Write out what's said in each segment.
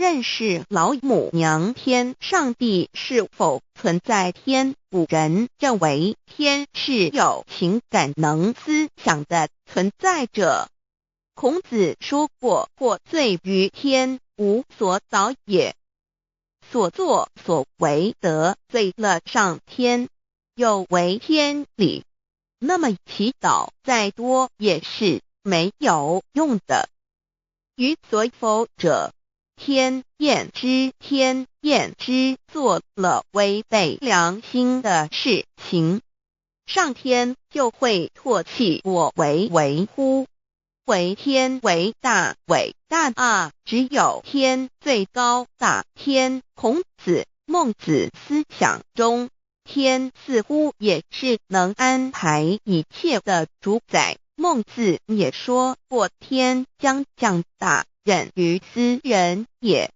認識老母娘天。上帝是否存在天？古人認為天是有情感能思想的存在者。孔子說過：“獲罪於天，無所禱也。”所作所為得罪了上天，有違天理，那麼祈禱再多也是沒有用的。於所否者，天厭之，天厭之，做了違背良心的事情，上天就會唾棄我為為乎？為天為大，偉大啊！只有天最高大。天，孔子、孟子思想中，天似乎也是能安排一切的主宰。孟子也說過：“天將降大任於斯人也，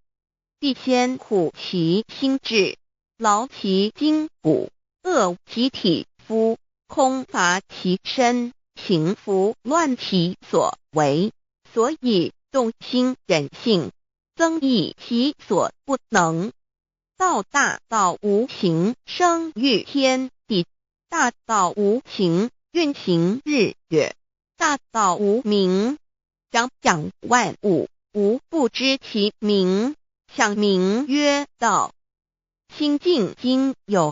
必先苦其心志，勞其筋骨，餓其體膚，空乏其身。行拂亂其所為，所以動心忍性，增益其所不能。道大道無形，生於天地；大道無形，運行日月；大道無名，長養萬物，吾不知其名，想名曰道。清淨經有。